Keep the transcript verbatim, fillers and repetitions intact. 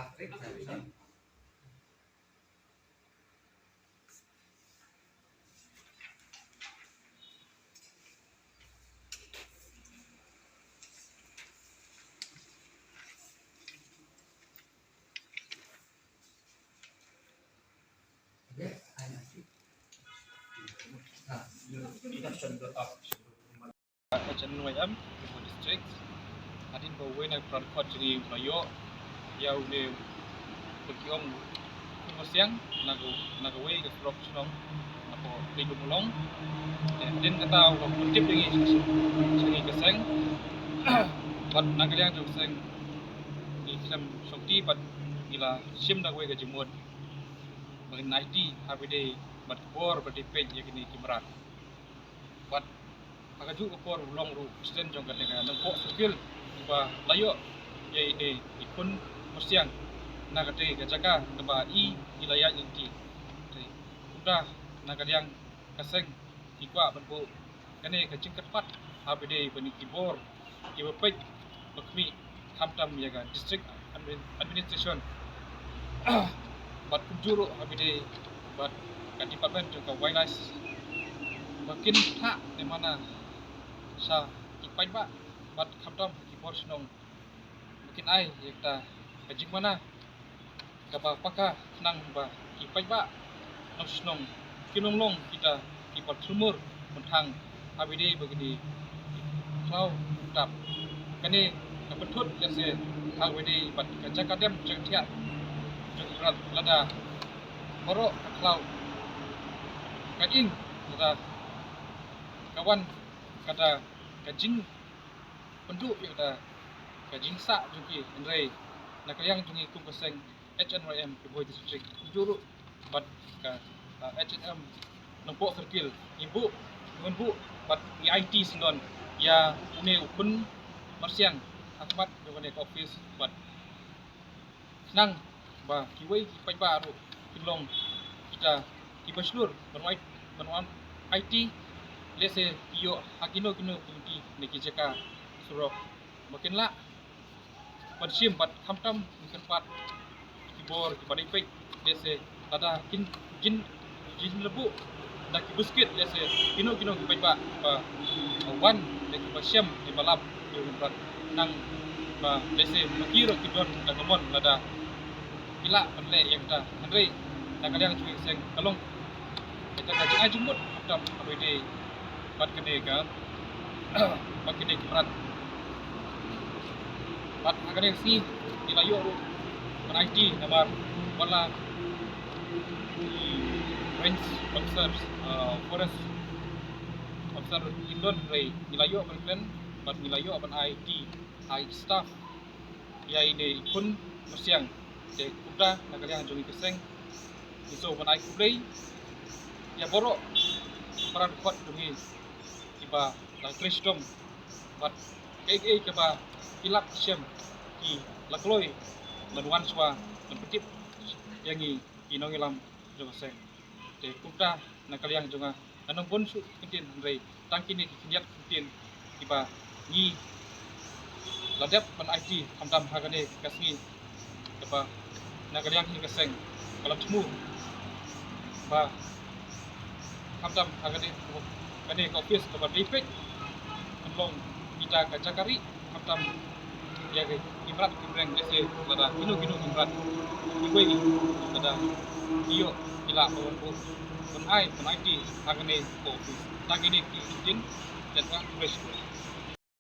H N Y M, District. Hadien ba uwei na ki para dkhot jong ngi u la ïoh ïa une, ba ki ong, u khun masiang na ka, na kawei ka surok shnong, na ka Pynlong. Te hadien kata u la pyntip ïa ngi sha ngi ka seng. Bad na ka liang jong ka seng ngi khlem shongti bad ngi la shim da kawei ka jingmut ba ngin aiti ha ba ïadei bad ka bor ba dei peit ïa kine ki mrad. Bad ha kajuh ka por u long ruh u president jong kane ka Nongpoh Circle uba la ïoh ïa ine i khun masiang na katei ka jaka kaba i, i la ïaid lynti. Te kumta na ka liang ka seng ngi kwah ban buh kane ka jingkyrpad ha ba ïadei bad kine ki bor kiba peit ba khmih, khamtam ïa ka district admin-, administration bad kumjuh ruh ha ba ïadei bad ka department jong ka wildlife ba kin thah ne mana sha ki paidbah bad khamtam ki bor shnong ba kin ai ïa kata ka jingmana kaba paka khnang ba ki paidbah nong shnong kin long long kita kiba thurmur mynthang ha ba ïadei bad kine ki khlaw tap. Kane ka pynthut ïa se ha ba ïadei bad ka jaka dem jaka thiah jong ki mrad lada baroh ka khlaw ka ing lada ka wan kata ka jing pynduh ïa kata ka jingsah jong ki, hynrei na ka liang jong ngi kum ka seng H N Y M Ri Bhoi District kumjuh ruh bad ka, uh, H N Y M Nongpoh Circle ngi buh, ngi buh bad ngi aiti syndon ïa une u khun masiang ha khmat jong kane ka office bad khnang ba kiwei ki paidbah ruh kin long kita kiba shlur ban wan, ban wan aiti, lehse ki ïoh ha kino kino ki lynti ne ki jaka surok ba kin lah ban shim bad khamtam ki kyrpad ki bor kiba dei peit, lehse lada kin jin jin labuh da ki buskit, lehse kino kino ki paidbah ba wan da kiba shem kiba lap ïa u Kynrad, khnang ba lehse ma ki ruh ki don da ka mon lada ki lah ban leh ïa kata. Hynrei na ka liang jong ngi ka seng ka long kata ka jingai jingmut khamtam ha ba ïadei bad kane ka bad kine ki mrad. Bad ha kane ka sngi ngi la ïoh ruh ban aiti namar wat la range officers, uh, forest officer ruh kim don, hynrei ngi la ïoh ban kren bad ngi la ïoh ban aiti ha i staff ïa ine i khun masiang. Te kumta na ka liang jong ngi ka seng ngi sngewbha ban ai khublei ïa baroh para dkhot jong ngi kiba la trei shitom bad kaei kaei kaba ki lap shem ki la kloi ban wan shuwa ban pyntip ïa ngi ki nongïalam jong ka seng. Te kumta na ka liang jong nga, nga nang bun shuh ki kyntien, hynrei tang kine ki khyndiat ki kyntien kiba ngi la dep ban aiti khamtam ha kane ka sngi, kaba na ka liang hi ka seng ka la thmu ba khamtam ha kane, kane ka office kaba dei peit kan long kita ka jaka rieh khamtam ïa ki mrad ki mreng, lehse lada kino kino ki mrad kiwei lada ki ïoh ki lah ban buh ban ai ban aiti ha kane ka office. Tang kine ki kyntien, jan ka fresh.